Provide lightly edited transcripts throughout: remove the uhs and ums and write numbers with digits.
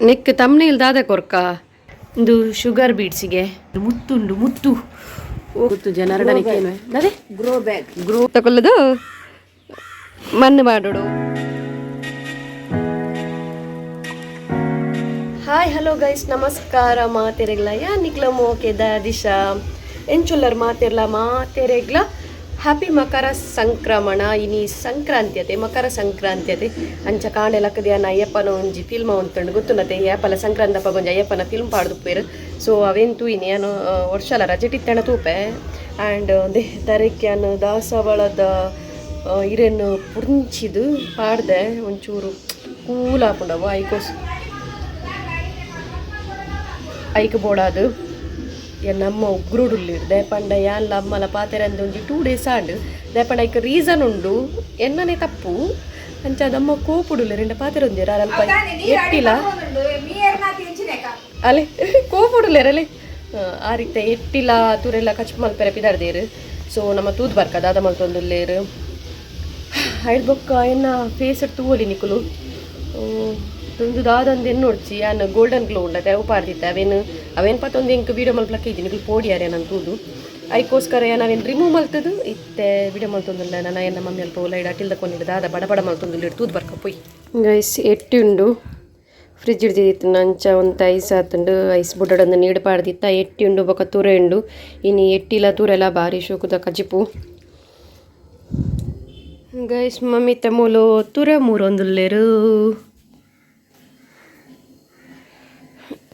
ನೆಕ್ thumbnail ದಾದ ಕೊರ್ಕ ಇಂದು sugar ಬೀಡ್ಸಿಗೆ ಮುತ್ತುಂಡು ಮುತ್ತು ಮುತ್ತು ಜನರಡನೆ ದಾದೆ grow bag grow ತಗೊಳ್ಳೋದು ಮಣ್ಣು ಮಾಡೋಡು. ಹಾಯ್ ಹಲೋ ಗೈಸ್, ನಮಸ್ಕಾರ. ಮಾತೆರೆಗ್ಲ ಯಾ ನಿಕ್ಲ ಮೋಕೆದ ದಿಶಾ ಎಂಚುಲ್ಲರ್ ಮಾತೆರ್ಲ ಮಾತೆರೆಗ್ಲ ಹ್ಯಾಪಿ ಮಕರ ಸಂಕ್ರಮಣ. ಇನಿ ಸಂಕ್ರಾಂತಿ ಅತೆ, ಮಕರ ಸಂಕ್ರಾಂತಿ ಅತೆ. ಅಂಚ ಕಾಂಡೆ ಲಕ್ಕದಿಯಾನ ಅಯ್ಯಪ್ಪನ ಒಂಜಿ ಫಿಲ್ಮ್ ಉಂಟುಂಡು ಗೊತ್ತುಂಡತೆ. ಅಯ್ಯಪ್ಪಲ ಸಂಕ್ರಾಂತಿ ಒಂಜಿ ಅಯ್ಯಪ್ಪನ ಫಿಲ್ಮ್ ಪಾಡ್ದುಪ್ಪೇರು. ಸೊ ಅವೇನು ತೂಯಿನಿ ಯಾನು ವರ್ಷಲ ರಜೆಟಿತ್ತಣ ತೂಪೆ. ಆ್ಯಂಡ್ they ತರಕ್ಯಾನ್ ದಾಸವಾಳದ ಇರೆನ್ ಪುರ್ಂಚಿದು ಪಾಡ್ದೆ, ಒಂಚೂರು ಕೂಲ್ ಆಪುಂಡವು. ಐಕೋಸ್ ಐಕ್ ಬೋಡಾದು ನಮ್ಮ ಉಗ್ರುಡುಲ್ಲಿರ್ ದೇಪಂಡ ಯಾನ್ಲ ಅಮ್ಮಲ ಪಾತೆರಂದು ಒಂಜಿ 2 ಡೇಸ್ ಆಂಡ್. ದೇಪಂಡ ಐಕ್ ರೀಸನ್ ಉಂಡು, ಎನ್ನನೆ ತಪ್ಪು. ಅಂಚ ನಮ್ಮ ಕೋಪುಡುಲ್ಲೆರ್ ಎಂಡ ಪಾತೆರೊಂಜೆರ್ ಅಲ್ಪ ಎಟ್ಟಿಲ ಅಲೆ ಕೋಪುಡುಲ್ಲೆರ್ ಅಲೆ ಆ ರೀತಿ ಎಟ್ಟಿಲ ತೂರೆಲ್ಲ ಕಚ್ ಮಲ್ಪೆರೆ ಪಿದಾರ್ದೇರು. ಸೊ ನಮ್ಮ ತೂದ್ ಬರ್ಕ ದಾದ ಮಲ್ತೊಂದುಲ್ಲೇರು ಐಡ್ ಬೊಕ್ಕ ಎನ್ನ ಫೇಸ್ ತೂವೊಲಿ ನಿಕುಲು ಒಂದು ದಾದಂದು ಎನ್ನೊಡ್ಚಿ. ಯಾನ್ ಗೋಲ್ಡನ್ ಗ್ಲೋ ಉಂಡತೆ ಅವು ಪಾಡ್ದಿತ್ತೆ. ಅವೇನು ಅವೇನು ಪತ್ತೊಂದು ಎಂಕ್ ವೀಡಿಯೋ ಮಲ್ಪಲಕ್ಕ ಇಜ್ಜಿ, ನಿಕುಲು ಪೋಡಿಯಾರೆ ನಾನು ತೂದು. ಐಕೋಸ್ಕರ ಏನ್ ಅವೇನು ರಿಮೂವ್ ಮಲ್ತದು ಇತ್ತೆ ವಿಡಿಯೋ ಮಲ್ತೊಂದುಲ್ಲ. ನನ್ನ ಎನ್ನ ಮಮ್ಮಿ ಅಲ್ಪ ಉಲೈಡ್ ಅಟಿಲ್ದ ಕೊನಿಡ್ ದಾದ ಬಡ ಬಡ ಮಲ್ತೊಂದುಲ್ಲ ತೂದು ಬರ್ಕ ಪೋಯ್. ಗೈಸ್, ಎಟ್ಟಿ ಉಂಡು ಫ್ರಿಜ್ ಹಿಡ್ದಿತ್ತು ಅಂಚ ಒಂತ ಐಸ್ ಆತುಂಡು. ಐಸ್ ಬುಡ್ಡೊಂದು ನೀಡು ಪಾಡ್ದಿತ್ತ. ಎಟ್ಟಿ ಉಂಡು ಬೊಕ ತೂರೆ ಉಂಡು. ಇನಿ ಎಟ್ಟಿಲ ತೂರೆಲ ಬಾರಿ ಶೋಕುದ ಕಜಿಪು. Guys, mummy ತಮೂಲು ತೂರೆ ಮೂರೊಂದುಲ್ಲೇರು.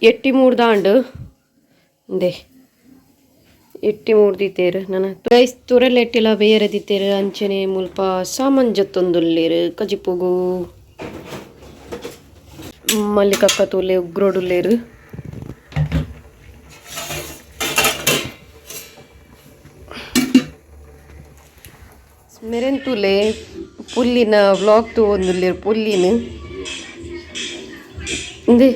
ಎಟ್ಟಿ ಮೂರ್ದಾಂಡು ಇಂದೆ ಎಟ್ಟಿ ಮೂರ್ದಿತ್ತೇರು. ನನ್ನ ಗೈಸ್, ತುರೆಲ್ ಎಟ್ಟಿಲ ಬೇರೆ ದಿತ್ತೇರು. ಅಂಚನೆ ಮುಲ್ಪ ಸಾಮಾನ್ ಜತ್ತೊಂದುಲ್ಲೇರು ಕಜಿಪುಗು. ಮಲ್ಲಿಕಕ್ಕ ತೂಲೆ ಉಗ್ರೋಡುಲ್ಲೇರು. ಮೆರೆನ್ ತೂಲೆ ಪುಲ್ಲಿನ ವ್ಲಾಗ್ ತೂವೊಂದುಲ್ಲೇರು ಪುಲ್ಲಿನ. ಇಂದೆ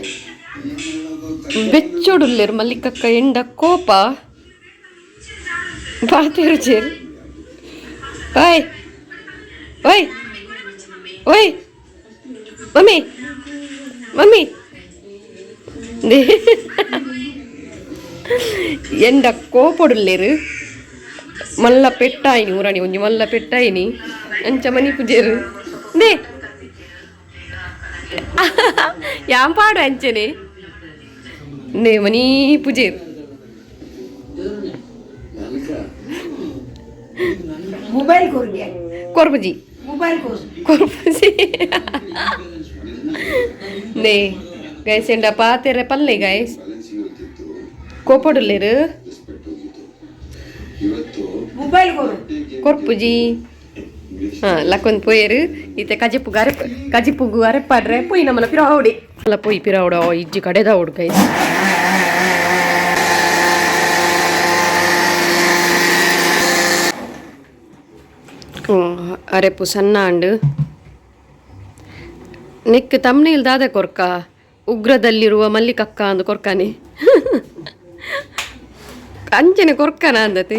ಬೆಚ್ಚೊಡುಲ್ಲೇರು ಮಲ್ಲಿಕಕ್ಕ ಎಂಡ ಕೋಪ ಪಾತೆರು ಚೇರು. ಓಯ್ ಓಯ್ ಓಯ್ ಮಮ್ಮಿ ಮಮ್ಮಿ ಎಂಡ ಕೋಪೊಡುಲ್ಲೇರು. ಮಲ್ಲ ಪೆಟ್ಟಾಯಿನಿ ಊರಾಣಿ ಒಂಜಿ ಮಲ್ಲ ಪೆಟ್ಟಾಯಿನಿ ಅಂಚ ಮನಿ ಪೂಜೆರು ನೇ ಯಾಂ ಪಾಡು ಅಂಚನೆ ನೇ ಮನಿ ಪೂಜೆರು. ಮೊಬೈಲ್ ಕೊರ್ಗೆ. ಕೊರ್ಪುಜಿ. ಮೊಬೈಲ್ ಕೊರ್. ಕೊರ್ಪುಜಿ. ನೇ ಗೈಸ್, ಎಂಡ ಪಾತೆರೆ ಪಲ್ಲೆ ಗೈಸ್ ಕೋಪೊಡುಲ್ಲೇರು. ಮೊಬೈಲ್ ಕೊರು. ಕೊರ್ಪುಜಿ. ಹಾ ಲಕ್ಕೊಂದು ಪೋಯೇರು. ಇತ್ತೆ ಕಜಿಪುಗು ಅರೆಪ್ ಕಜಿಪುಗು ಅರೆಪ್ಪಾಡ್ರೆ ಪೋಯಿ ನಮ್ಮನ ಪಿರಾವಡಿ ಅಲ್ಲ ಪೋಯಿ ಪಿರಾವಡ ಇಜ್ಜಿ ಕಡೆದಾವಡು ಗೈಸ್. ಅರೆಪು ಸಣ್ಣ ಅಂಡು. ನೆಕ್ ತಮ್ನೇಲ್ ದಾದ ಕೊರ್ಕ? ಉಗ್ರದಲ್ಲಿರುವ ಮಲ್ಲಿಕಕ್ಕ ಅಂದು ಕೊರ್ಕಾನೆ. ಅಂಚನೆ ಕೊರ್ಕನ ಅಂದತೆ.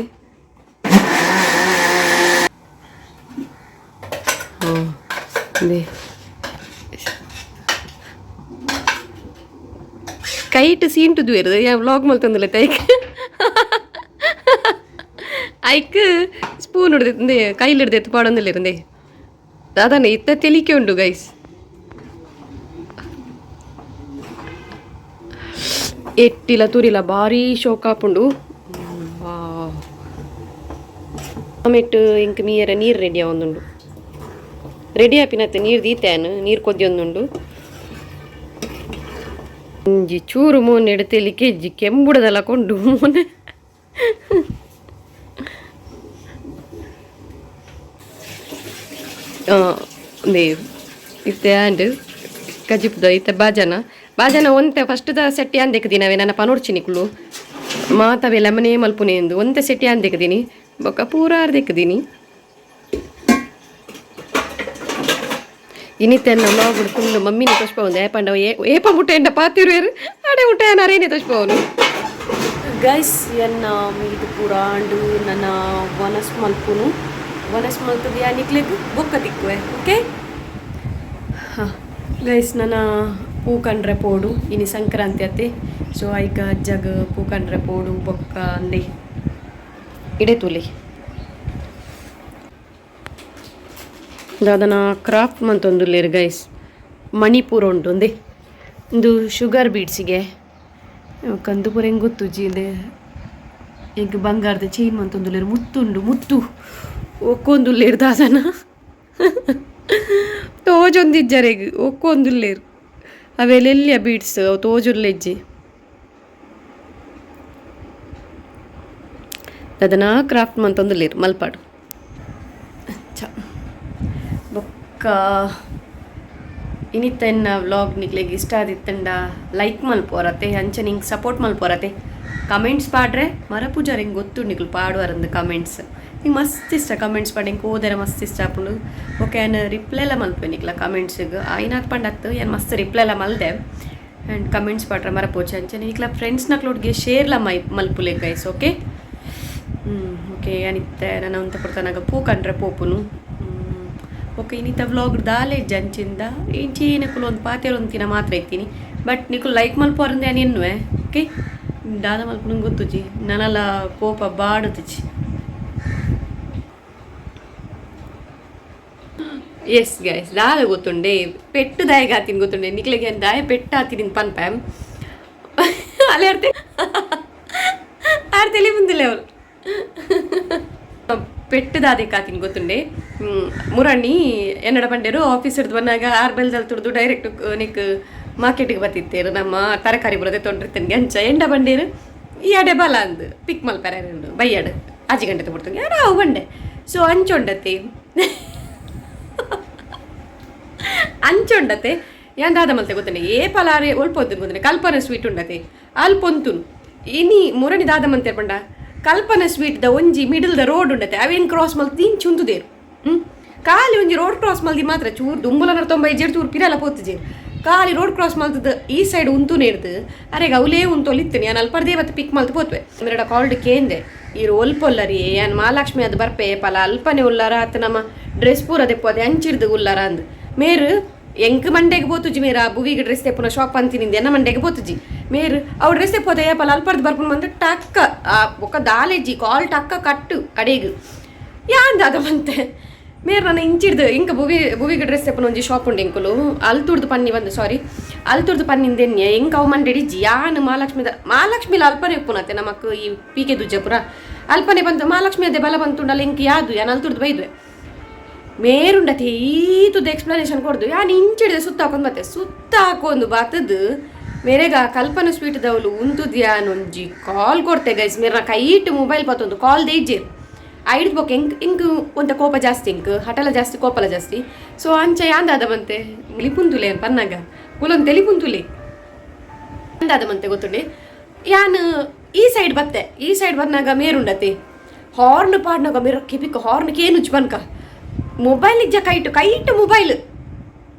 ಕೈಟ್ ಸೀಂಟು ದುವೇರು ಯಾ ವ್ಲಾಗ್ ಮಲ್ತೊಂದುಲ್ಲ ತೈಕ್ ಐಕ್ ಸ್ಪೂನ್ ಹಿಡ್ದಿತ್ತಂದೆ ಕೈಲಿ ಹಿಡ್ದೆತ್ತು ಪಾಡೊಂದುಲ್ಲೆರ್. ದಾದಾನೆ ಇತ್ತ ತೆಲಿಕೆ ಉಂಡು ಗೈಸ್. ಎಟ್ಟಿಲ ತುರಿಲ ಭಾರಿ ಶೋಕಾಪುಂಡು. ಆಮೆಟ್ ಇಂಕ್ ಮೀಯರ ನೀರು ರೆಡಿ ಆವೊಂದುಂಡು. ರೆಡಿ ಆಪಿನತ್ತೆ ನೀರು ದೀತಾನು ನೀರು ಕೊದ್ಯೊಂದುಂಡು. ಒಂಜಿ ಚೂರು ಮೋನೆಡ್ ತೆಲಿಕೆ ಇಜ್ಜಿ, ಕೆಂಬುಡದಲ್ಲ ಕೊಂಡು ಮೋನೆ. ಇತ್ತೆ ಆಂಡ್ ಕಜಿಪುದ ಇತ್ತೆ ಬಾಜನ ಬಾಜನ ಒಂತೆ ಫಸ್ಟ್ the ಸೆಟ್ಟಿ ಅಂದೆಕ್ ದಿನವೇ ನನ್ನ ಪನೊಡ್ಚಿ ನಿಕುಲು ಮಾತವೆ ಲೆಮನೇ ಮಲ್ಪುನೆ ಎಂದು ಒಂತೆ ಸೆಟ್ಟಿ ಅಂದೆಕ್ ದಿನಿ ಬೊಕ್ಕ ಪೂರ ಅರ್ದೆಕ್ ದಿನಿ. ಇನಿತೆನ್ನ ಲಾಗುಡು ಫುಲ್ ಮಮ್ಮಿನ ತೋಷ್ಪವೊಂದು ಏಪಂಡ ಏಪ ಮುಟ್ಟೆ ಎಂಡ ಪಾತಿರುವೆರ್ ಅಡೆ ಮುಟ್ಟೆ ಅರೇನೆ ತೋಷ್ಪವನು. ಗೈಸ್, ಎನ್ನ ಮೀದು ಪೂರ ಆಂಡು. ನನ್ನ ವನಸ್ ಮಲ್ಪುನು ವನಸ್ ಮಲ್ತದ ಯಾ ನಿಕ್ಲೆಗ್ ಬೊಕ್ಕ ತಿಕ್ಕುವೆ. ಓಕೆ. ಹಾಂ ಗೈಸ್, ನನ್ನ ಪೂ ಕಂಡ್ರೆ ಪೋಡು. ಇನಿ ಸಂಕ್ರಾಂತಿ ಅತ್ತೆ, ಸೊ ಐಕ ಅಜ್ಜಗ್ ಪೂ ಕಂಡ್ರೆ ಪೋಡು. ಬೊಕ್ಕ ಅಂದೆ ಇಡೆ ತೂಲಿ ದಾದನ ಕ್ರಾಫ್ಟ್ ಮಂತೊಂದುಲ್ಲೆರ್ ಗೈಸ್. ಮಣಿಪುರ ಉಂಟು ಒಂದೆ. ಇಂದು ಶುಗರ್ ಬೀಡ್ಸಿಗೆ ಕಂದು ಪೂರ ಹೆಂಗೆ ಗೊತ್ತುಜ್ಜಿ ಇಂದೆ. ಎಂಕ್ ಬಂಗಾರದ ಚೈನ್ ಮಂತೊಂದುಲ್ಲೆರ್. ಮುತ್ತುಂಡು, ಮುತ್ತು ಒಕ್ಕೊಂದುಲ್ಲೆರ್. ದಾದನ ತೋಜೊಂದಿಜ್ಜರೆಗ್, ಒಕ್ಕೊಂದುಲ್ಲೆರ್. ಅವೆಲೆಲ್ಯ ಬೀಡ್ಸ್ ಅವು ತೋಜುಲ್ಲೆಜ್ಜಿ. ದಾದನ ಕ್ರಾಫ್ಟ್ ಮಂತೊಂದುಲ್ಲೆರ್, ಮಲ್ಪಾಡು. ಅಚ್ಚ, ಬೊಕ್ಕ ಇನಿತ ಎನ್ನ ವ್ಲಾಗ್ ನಿಕ್ಲೆಗ್ ಇಷ್ಟ ಆದಿತ್ತಂಡ ಲೈಕ್ ಮಲ್ಪೋರತೆ, ಅಂಚ ನಿಂಗೆ ಸಪೋರ್ಟ್ ಮಲ್ಪೋರತೆ. ಕಮೆಂಟ್ಸ್ ಪಾಡ್ರೆ ಮರಪೂಜಾರ್ ಹಿಂಗೆ ಗೊತ್ತು ನಿಕ್ಲು ಪಾಡುವರಂದು ಕಮೆಂಟ್ಸ್. ನಿಂಗೆ ಮಸ್ತ್ ಇಷ್ಟ ಕಮೆಂಟ್ಸ್ ಪಾಡಿ, ಇಂಕ್ ಓದೆರೆ ಮಸ್ತ್ ಇಷ್ಟ ಆಪುಂಡು. ಓಕೆ, ಯಾನ್ ರಿಪ್ಲೈ ಎಲ್ಲ ಮಲ್ಪೆ ನಿಕ್ಲ ಕಮೆಂಟ್ಸ್ಗ್. ಆಯ್ನಾತ್ ಪಂಡತ್ತು ಯಾನ್ ಮಸ್ತ್ ರಿಪ್ಲೈ ಎಲ್ಲ ಮಲ್ದೆ. And comments ಪಾಡ್ರೆ ಮರಪೋಚೆ. ಅಂಚನೆ ನಿಕ್ಲ ಫ್ರೆಂಡ್ಸ್ನಕ್ಲೊಟ್ಟಿಗೆ ಶೇರ್ಲ ಮೈ ಮಲ್ಪುಲೆ ಗೈಸ್. ಓಕೆ ಓಕೆ, ಯಾನಿತ್ತೆ ನನ್ನ ಒಂತ ಪೊರ್ತನಾಗ ಪೂ ಕಂಡ್ರೆ ಪೋಪುನು. ಓಕೆ, ಇನ್ನಿತ ವ್ಲಾಗ್ ದಾಲೆ ಜಂಚಿಂದ ಇಂಚಿನ ಒಂದು ಪಾತೆರೊಂತಿನ ಮಾತ್ರ ಇತ್ತೀನಿ. ಬಟ್ ನಿಕುಲು ಲೈಕ್ ಮಲ್ಪೋರಂದೆ ಯಾನ್ ಎನ್ನುವೆ. ಓಕೆ, ದಾದ ಮಲ್ಪುನು ಗೊತ್ತುಜಿ, ನನಲ ಕೋಪ ಬಾಡುತ್ತಿಜಿ. ಎಸ್ ಗೈಸ್, ದಾದ ಗೊತ್ತುಂಡೆ, ಪೆಟ್ಟು ದಾಯಗ ಆತೀನಿ ಗೊತ್ತುಂಡೆ ನಿಕ್ಲೆಗೆ? ದಾಯ ಪೆಟ್ಟು ಆತೀನಿ ಪನ್ಪೆ ಅಲ್ಲೇ ಅರ್ತೆ ಆರ್ ತೆಲಿ ಮುಂದಿಲ್ಲ ಅವರು. ಪೆಟ್ಟು ದಾದೆಕ್ ಆತೀನಿ ಗೊತ್ತುಂಡೆ? ಮುರಣಿ ಎನ್ನಡ ಪಂಡೇರು, ಆಫೀಸರ್ದು ಬಂದಾಗ ಆರ್ ಬೆಲ್ದಲ್ಲಿ ತುಡ್ದು ಡೈರೆಕ್ಟ್ ನಿಕ್ ಮಾರ್ಕೆಟಿಗೆ ಬತ್ತಿತ್ತೇರು, ನಮ್ಮ ತರಕಾರಿ ಬರೋದೆ ತೊಂಡ್ರಿತ್ತನ್ಗೆ. ಅಂಚ ಎಂಡ ಬಂಡೇರು, ಈ ಅಡೆ ಬಲ ಅಂದು ಪಿಕ್ ಮಲ್ಪೆರೆ ಬೈಯಾಡು 6 ಗಂಟೆ ಬಿಡ್ತಂಗೆ ಯಾರು ಅವು ಬಂಡೆ. ಸೊ ಅಂಚೊಂಡತ್ತೆ ಅಂಚೊಂಡತೆ. ಯಾನ್ ದಾದ ಮಲ್ತೆ ಗೊತ್ತನೆ? ಏ ಪಲಾರೆ ಒಲ್ಪೊದ್ದು ಗೊತ್ತನೆ? ಕಲ್ಪನೆ ಸ್ವೀಟ್ ಉಂಡತೆ, ಅಲ್ಪೊಂತುನು. ಇನಿ ಮುರಣಿ ದಾದ ಮಂತೆ ಪಂಡ, ಕಲ್ಪನೆ ಸ್ವೀಟ್ ದ ಒಂಜಿ ಮಿಡಲ್ the road ಉಂಡತೆ, ಅವೇನ್ ಕ್ರಾಸ್ ಮಲ್ತು ಇಂಚ್ ಉಂತುದೇರು. ಖಾಲಿ ಒಂಜಿ ರೋಡ್ ಕ್ರಾಸ್ ಮಲ್ದಿ ಮಾತ್ರ ಚೂರು ದುಂಬುಲ ತೊಂಬ ಇಜ್ಜೆರ್, ಚೂರು ಪಿರಲ ಪೋತುಜೆರ್. ಖಾಲಿ ರೋಡ್ ಕ್ರಾಸ್ ಮಲ್ತದ ಈ ಸೈಡ್ ಉಂತು ನೇರ್ದು ಅರೆಗ ಅವಲೇ ಉಂತೊಲಿತ್ತೇನೆ. ಯಾನ್ ಅಲ್ಪರ್ದೇ ಬತ್ತು ಪಿಕ್ ಮಲ್ತು ಪೋತ್ವೆ. ಮೆರಡ ಕಾಲ್ಡ್ ಕೇಂದೆ, ಈರು ಒಲ್ಪೊಲ್ಲರಿ, ಯಾನ್ ಮಹಾಲಕ್ಷ್ಮಿ ಅದು ಬರ್ಪೆ ಪಲ ಅಲ್ಪನೆ ಉಲ್ಲಾರ ಅತ್ತ ನಮ್ಮ ಡ್ರೆಸ್ ಪೂರ ದೆಪ್ಪದೆ ಅಂಚಿರ್ದು ಉಲ್ಲಾರ ಅಂದ್. ಮೇರು ಎಂಕ್ ಮಂಡೆಗೆ ಪೋತುಜಿ. ಮೇರ ಬುವಿಗೆ ಡ್ರೆಸ್ ತೆಪ್ಪುನ ಶಾಪ್ ಅಂತಿನಿಂದ ಎನ್ನ ಮಂಡೆಗೆ ಪೋತುಜಿ. ಮೇರು ಅವು ಡ್ರೆಸ್ ತೆಪ್ಪೋದೆ ಪಲ ಅಲ್ಪರ್ದು ಬರ್ಪುನ ಬಂದು ಟಕ್ಕ ಆ ಬೊಕ್ಕ ದಾಲೆಜ್ಜಿ ಕಾಲ್ ಟಕ್ಕ ಕಟ್ಟು ಅಡೇಗ್. ಯಾನ್ ದಾದ ಬಂತೆ, ಮೇರ್ ನನ್ನ ಇಂಚಿಡ್ದು ಇಂಕ ಬುವಿ ಬುವಿಗೆ ಡ್ರೆಸ್ ತೆಪ್ಪುನ ಒಂಜಿ ಶಾಪ್ ಉಂಡು ಎಂಕುಲು ಅಲ್ತುರ್ದು ಪನ್ನಿ ಬಂದು, ಸಾರಿ, ಅಲ್ತುರ್ದು ಪನ್ನಿಂದೆನ್ಯ ಎಂಕ್ ಅವು ಮಂಡೆಡಿಜ್ಜಿ. ಯಾನ್ ಮಹಾಲಕ್ಷ್ಮಿದ ಮಹಾಲಕ್ಷ್ಮಿಲ ಅಲ್ಪನೆ ಉಪ್ಪುನತ್ತೆ ನಮಕ್ ಈ ಪೀಕೆ ದುಜ್ಜಪುರ ಅಲ್ಪನೆ ಬಂತು. ಮಹಾಲಕ್ಷ್ಮಿ ಅದೇ ಬಲ ಬಂತುಂಡಲ್ಲ, ಎಂಕ್ ಯಾದು ಯಾನ್ ಅಲ್ತುರ್ದು ಬೈದ್ವೆ. ಮೇರುಂಡತೆ ಈತುದ ಎಕ್ಸ್ಪ್ಲನೇಷನ್ ಕೊಡ್ದು ಯಾನ್ ಇಂಚಿಡಿದೆ ಸುತ್ತ ಹಾಕೊಂಡು ಮತ್ತೆ ಸುತ್ತ ಹಾಕೊಂಡು ಬಾತದ್ದು. ಮೇರೆಗ ಕಲ್ಪನ ಸ್ವೀಟ್ ದವಲು ಉಂತುದ್ಯಾನ್ ಒಂಜಿ ಕಾಲ್ ಕೊಡ್ತೆ ಗೈಸ್. ಮೇರೆ ಕೈಟ್ ಮೊಬೈಲ್ ಪತ್ತೊಂದು ಕಾಲ್ ದೇಜ್ಜೇರು ಐಡ್ದು ಬೊಕ್ಕ ಎಂಕ್ ಇಂಕ್ ಒಂತ ಕೋಪ ಜಾಸ್ತಿ, ಇಂಕ್ ಹಟಲ ಜಾಸ್ತಿ, ಕೋಪಲ ಜಾಸ್ತಿ. ಸೊ ಅಂಚ ಯಾಂದಾದ ಬಂತೆ ಲಿಪುಂತುಲೆ ಪನ್ನಾಗ ಕುಲೊಂದು ತೆಲಿಪುಂತುಲೆ ಅಂದಾದ ಮಂತೆ ಗೊತ್ತುಂಡೆ. ಯಾನ್ ಈ ಸೈಡ್ ಬತ್ತೆ, ಈ ಸೈಡ್ ಬಂದಾಗ ಮೇರುಂಡತೆ ಹಾರ್ನ್ ಪಾಡ್ನಾಗ ಮೇರ ಕಿಪಿಕ್ ಹಾರ್ನ್ ಕೇನುಚ್ ಬನ್ಕ ಮೊಬೈಲ್ ಇಜ್ಜ ಕೈಟು ಕೈಟು ಮೊಬೈಲ್.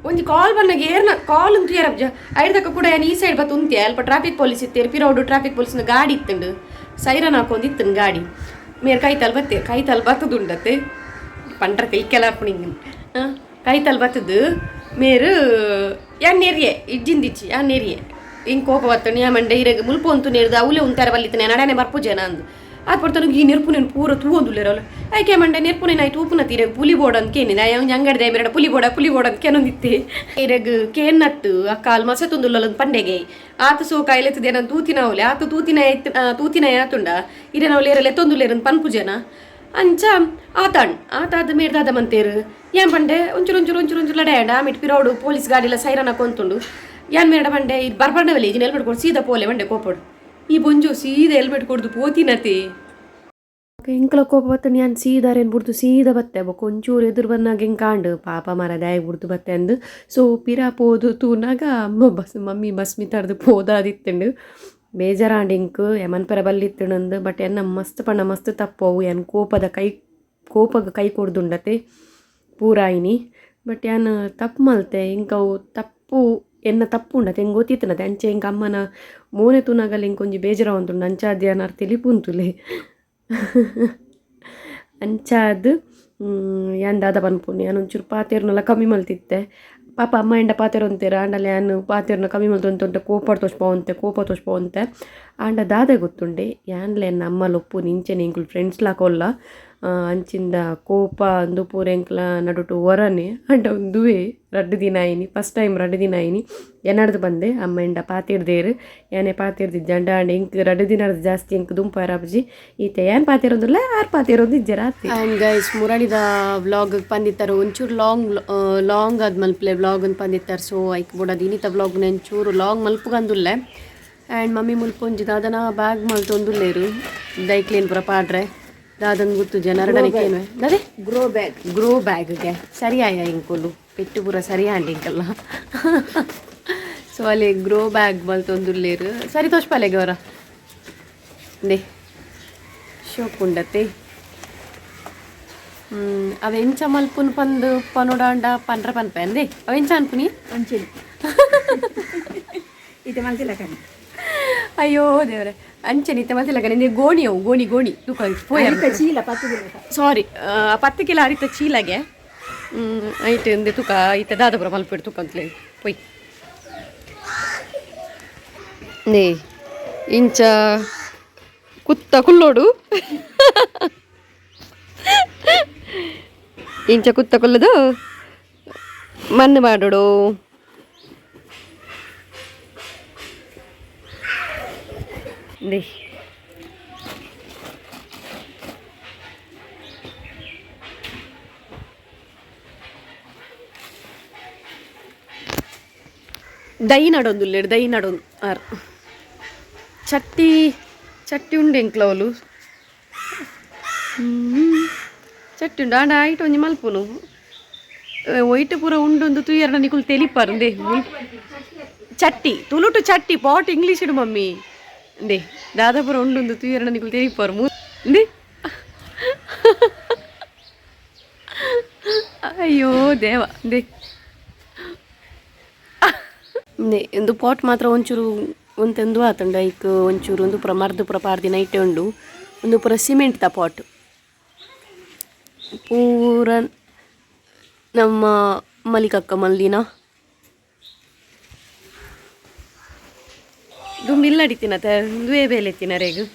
ಒಂಜಿ ಕಾಲ್ ಬಂದಾಗ ಏರ್ನ ಕಾಲ್ ಉಂತು ಏರಬ್ಜ ಐಡ್ದಕ್ಕ ಕೂಡ ಯಾನ್ ಈ ಸೈಡ್ ಬತ್ತು ಉಂತೆ. ಅಲ್ಪ ಟ್ರಾಫಿಕ್ ಪೊಲೀಸ್ ಇತ್ತೇರು, ಪಿರೋಡು ಟ್ರಾಫಿಕ್ ಪೊಲೀಸ್ನ ಗಾಡಿ ಇತ್ತುಂಡು, ಸೈರನ್ ಹಾಕೊಂಡು ಇತ್ತುಂಡು ಗಾಡಿ. ಮೇರ್ ಕೈತಲ್ ಬತ್ತೆ, ಕೈತಲ್ ಬತ್ತದುಂಡತೆ ಪಂಡ್ರ ತೆಲ್ಕೆಲ ಪುಣಿಂಗ್ ಕೈತಲ್ ಬತ್ತದು. ಮೇರು ಯಾನ್ ನೆರಿಯೆ ಇಜ್ಜಿಂದಿಚ್ಚಿ, ಯಾನ್ ನೆರಿಯೆ ಹಿಂಗೆ ಕೋಪ ಬತ್ತಣಿ. ಯಾ ಮಂಡೆ ಇರೆಗ್ ಮುಲ್ಪ ಉಂತು ನೇರ್ದು ಅವಲೇ ಉಂತಾರ ಬಲ್ಲಿತ್ತನೆ ನಡನೆ ಬರ್ಪುಜನ ಅಂದು. ಆತ್ ಪಡ್ತಾನ ಈ ನೆರ್ಪು ನೆನ್ ಪೂರ ತೂವೊಂದುಲ್ಲೇರಲ್ಲ. ಐಕೆ ಮಂಡೆ ನೆರ್ಪು ನೆನ್ ಆಯ್ತು ಉಪ್ಪುನ ತೀರೆಗ್ ಪುಲಿ ಬೋರ್ಡ್ ಅಂತ ಕೇನಿ ನಾ ಅಂಗಡಿ ಮೇರಡ ಪುಲಿ ಬೋಡ ಪುಲಿ ಬೋರ್ಡ್ ಅಂತ ಕೇನೊಂದಿತ್ತೆ. ಇರೆಗ್ ಕೇನ್ನತ್ತು ಅಕ್ಕ ಅಲ್ಲಿ ಮಸೆ ತುಂದುಲ್ಲ ಪಂಡೆಗೆ ಆತ ಸೋ ಕಾಯಿಲೆತ್ತದೆ ನಾನು ತೂತಿನ ಅವಲೆ ಆತ ತೂತಿನ ತೂತಿನ ಆತುಂಡ ಇರೆ ನಾವು ಲೇರಲೆ ತೊಂದುಲ್ಲೇರನ್ ಪನ್ಪುಜನ. ಅಂಚ ಆತಾಣ್ ಆತಾದ ಮೇರ್ದಾದ ಮಂತೇರು. ಯಾನ್ ಪಂಡೆ ಒಂಚೂರು ಒಂಚೂರು ಒಂಚೂರು ಒಂಚೂರು ಲಡೆ ಆಮಿಟ್ ಪಿರೋಡು ಪೊಲೀಸ್ ಗಾಡಿಲ ಸೈರನ್ ಹಾಕೊಂತುಂಡು. ಯಾನ್ ಮೇರಡ ಬಂಡೆ ಇದು ಬರ್ಬಂಡವಲ್ಲಿ ಇದನ್ನ ಹೆಲ್ಮೆಟ್ ಕೊಡು ಸೀದಾ ಪೋಲೆ ಬಂಡೆ ಕೋಪಡು. ಈ ಬೊಂಜು ಸೀದಾ ಹೆಲ್ಮೆಟ್ ಕೊಡ್ದು ಪೋತಿನತಿ. ಎಂಕ್ಲ ಕೋಪ ಬತ್ತಂಡು ಯಾನ್ ಸೀದಾರೇನು ಬುಡ್ದು ಸೀದಾ ಬತ್ತೆ. ಬೊಕ್ಕ ಒಂಚೂರು ಎದುರು ಬಂದಾಗ ಹೆಂಗೆ ಕಾಂಡು ಪಾಪ ಮರ ದಾಯ ಬುಡ್ದು ಬತ್ತೆ ಅಂದು. ಸೊ ಪಿರ ಪೋದು ತೂನಾಗ ಅಮ್ಮ ಬಸ್ ಮಮ್ಮಿ ಬಸ್ ಮಿತ್ತಾರ್ದು ಪೋದಾದಿತ್ತಂಡು. ಬೇಜಾರಾಂಡ್ ಎಂಕ್ ಯಮನ್ ಪರ ಬಲ್ಲಿತ್ತಂಡು. ಬಟ್ ಎನ್ನ ಮಸ್ತ್ ಪಂಡ ಮಸ್ತ್ ತಪ್ಪು ಅವು. ಯಾನ್ ಕೋಪದ ಕೈ ಕೋಪಗ ಕೈ ಕೊಡ್ದುಂಡತೆ ಪೂರಾಯಿನಿ. ಬಟ್ ಯಾನ್ ತಪ್ಪು ಮಲ್ತೆ, ಎಂಕ್ ಅವು ತಪ್ಪು ಎನ್ನ ತಪ್ಪು ಉಂಡತೆ ಎಂಕ್ ಗೊತ್ತಿತ್ತನತೆ. ಅಂಚೆ ಎಂಕ್ ಅಮ್ಮನ ಮೋನೆ ತೂನಾಗಲ ಎಂಕ್ ಒಂಜಿ ಬೇಜಾರಾವೊಂದುಂಡು. ಅಂಚಾದ್ ಯಾನ್ ಅರ್ ತೆಲಿಪುಂತುಲೆ. ಅಂಚಾದ್ ಯಾನ್ ದಾದ ಪನ್ಪುನಿ, ಯಾನ್ ಒಂಚೂರು ಪಾತೆರ್ನಲ ಕಮ್ಮಿ ಮಲ್ತಿತ್ತೆ. ಪಾಪ ಅಮ್ಮ ಎಂಡ ಪಾತೆರೊಂತೆರ್ ಆಂಡಲ ಯಾನ್ ಪಾತೆರ್ನ ಕಮ್ಮಿ ಮಲ್ತೊಂತೆ ಕೋಪಾಡ್ ತೋಜ್ಪಾವೊಂತೆ ಕೋಪ ತೋಜ್ಪಾವೊಂತೆ ಆಂಡ ದಾದ ಗೊತ್ತುಂಡೆ ಯಾನ್ಲ ಎನ್ನ ಅಮ್ಮ ಲೊಪ್ಪು ನಿಂಚೆನೆ ಎಂಕುಲು ಫ್ರೆಂಡ್ಸ್ ಲ ಕೊಲ್ಲ ಅಂಚಿಂದ ಕೋಪ ಅಂದು ಪೂರ ಎಂಕ್ಲ ನಡುಟು ಒರನೆ ಆಂಡ ಉಂದುವೇ ರಡ್ಡ್ ದಿನ ಆಯಿನಿ ಫಸ್ಟ್ ಟೈಮ್ ರಡ್ಡ್ ದಿನ ಆಯಿನಿ ಎನ್ನಡ್ದು ಬಂದೆ ಅಮ್ಮ ಎಂಡ ಪಾತೆರ್ದೇರು ಯಾನೆ ಪಾತೆರ್ದಿಜ್ಜಾಂಡ ಆಂಡ ಎಂಕ್ ರಡ್ಡ್ ದಿನರ್ದು ಜಾಸ್ತಿ ಎಂಕ್ ದುಂಪಾರಾಪುಜಿ ಈತೆ ಯಾನ್ ಪಾತೆರೊಂದುಲ್ಲ ಆರ್ ಪಾತೆರೊಂದು ಇಜ್ಜೆರ್ ಆತೆ. ಆ್ಯಂಡ್ ಗೈಸ್, ಮುರಳಿದ ವ್ಲಾಗ್ ಪಂದಿತ್ತಾರೆ ಒಂಚೂರು ಲಾಂಗ್ ಲಾಂಗ್ ಆದ್ ಮಲ್ಪಲೆ ವ್ಲಾಗ್ ಅಂತ ಪಂದಿತ್ತಾರೆ. ಸೊ ಐಕ್ ಬೋಡಾದ್ ಇನಿತ ವ್ಲಾಗ್ ಒಂಚೂರು ಲಾಂಗ್ ಮಲ್ಪುಗಂದುಲ್ಲೆ. ಆ್ಯಂಡ್ ಮಮ್ಮಿ ಮುಲ್ಪ ಒಂಜಿ ದಾದನ ಬ್ಯಾಗ್ ಮಲ್ತೊಂದುಲ್ಲೇರು. ದೈಕ್ಲೇನ್ ಪೂರ ಪಾಡ್ರೆ ದಾದನ್ ಗೊತ್ತು ಜನರಡನೆ ಕೇನುವೆ ದಾದೆ. Grow bag. Grow ಬ್ಯಾಗ್ಗೆ ಸರಿ ಆಯ ಇಂಕುಲು ಪೆಟ್ಟು ಪೂರ ಸರಿ ಆಂಡ್ ಇಂಕಲ್ಲ. ಸೊ ಅಲ್ಲಿ ಗ್ರೋ ಬ್ಯಾಗ್ ಮಲ್ತೊಂದುಲ್ಲೇರು. ಸರಿ ತೋಜ್ಪಾಲೆಗೆ ಅವರ ದೇ ಶೋಕುಂಡತೆ. ಅವ ಎಂಚ ಮಲ್ಪುನ್ ಪಂದ್ ಪನೋಡಾಂಡ ಪನ್ರ ಪನ್ಪೆ ಅಂದೆ. ಅವ ಎಂಚ ಅನ್ಪುನಿ? ಅಂಚಿನ ಇದು ಮಲ್ತಿಲ್ಲ ಕಣೆ. ಅಯ್ಯೋ ದೇವ್ರೆ, ಅಂಚೆ ನಿತ್ತೆ ಮಲ್ತಿಲ್ಲ ಕಣೆ. ಗೋಣಿ ಅವು ಗೋಣಿ ಗೋಣಿ ತೂಕ ಪೋಯ. ಅರಿತ ಚೀಲ 10 ಕಿಲೋ. ಸಾರಿ, 10 ಕಿಲೋ ಅರಿತ ಚೀಲಗೆ ಐಟ್ ಇಂದೆ ತುಕ ಇತ್ತೆ ದಾದಪುರ ಮಲ್ಪಿಡ್ ತುಕ ಅಂತಲೇ ಪೊಯ್ ನೇ. ಇಂಚ ಕುತ್ತ ಕುಲ್ಲೋಡು, ಇಂಚ ಕುತ್ತ ಕುಲ್ಲದು ಮಣ್ಣು ಮಾಡೋಡು. ದೇ ದೈ ನಡೊಂದುಲ್ಲೆಡ್ ದೈ ನಡೊಂದು ಆರ್ ಚಟ್ಟಿ ಚಟ್ಟಿ ಉಂಡು ಎಂಕ್ಲವಲು ಚಟ್ಟಿ ಉಂಡು. ಆಂಡ ಐಟ್ ಒಂಜಿ ಮಲ್ಪುನು ಒಯ್ಟ್ ಪೂರ ಉಂಡೊಂದು ತೂಯರ್ನ ನಿಕುಲು ತೆಲಿಪಾರು. ಇಂದೆ ಚಟ್ಟಿ, ತುಳುಟು ಚಟ್ಟಿ, ಪಾಟ್ ಇಂಗ್ಲೀಷ್ ಇಡು ಮಮ್ಮಿ. ಇಂದೆ ದಾದ ಪೂರ ಉಂಡೊಂದು ತೂಯರ್ನ ನಿಕುಲು ತೆಲಿಪಾರು. ಇಂದೆ ಅಯ್ಯೋ ದೇವ ಇಂದೆ ಇಂದೆ ಇಂದು ಪಾಟ್ ಮಾತ್ರ ಒಂಚೂರು ಒಂತೆಂದು ಆತುಂಡು. ಐಕ್ ಒಂಚೂರು ಒಂದು ಪೂರ ಮರ್ದು ಪೂರ ಪಾಡ್ದಿನ ಐಟೆ ಉಂಡು. ಒಂದು ಪೂರ ಸಿಮೆಂಟ್ ದ ಪಾಟ್ ಪೂರ ನಮ್ಮ ಮಲಿಕಕ್ಕ ಮಲ್ದಿನ. ದುಂಬು ಇಲ್ಲಡಿತ್ತಿನ ದುವೇ ಬೇಲೆ ಎತ್ತಿನ ರೇಗು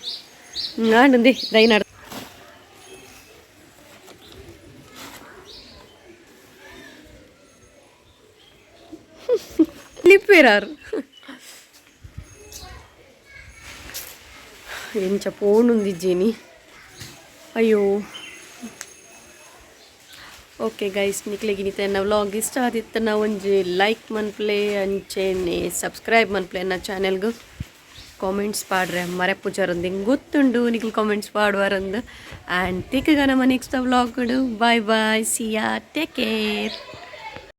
ಆಂಡಂದೆ ದೈನಾಡ್ ಲಿಪ್ಪೇರಾರು ಎಂಚ ಪೋಣುಂದಿಜ್ಜೇನಿ ಅಯ್ಯೋ. ಓಕೆ ಗೈಸ್, ನಿಕ್ಲೆಗಿನಿತ ಎನ್ನ ವ್ಲಾಗ್ ಇಷ್ಟ ಆದಿತ್ತನ ಒಂಜಿ ಲೈಕ್ ಮನ್ಪ್ಲೆ, ಅಂಚೆನೆ ಸಬ್ಸ್ಕ್ರೈಬ್ ಮನ್ಪ್ಲೆ ಎನ್ನ ಚಾನೆಲ್ಗು. ಕಾಮೆಂಟ್ಸ್ ಪಾಡ್ರೆ ಮರೆಪುಜಾರಂದು ಹಿಂಗೆ ಗೊತ್ತುಂಡು ನಿಕ್ಲು ಕಾಮೆಂಟ್ಸ್ ಪಾಡುವಾರಂದು. ಆ್ಯಂಡ್ ತಿಕ್ಕಗ ನಮ್ಮ next vlog. Bye bye, see ya, take care.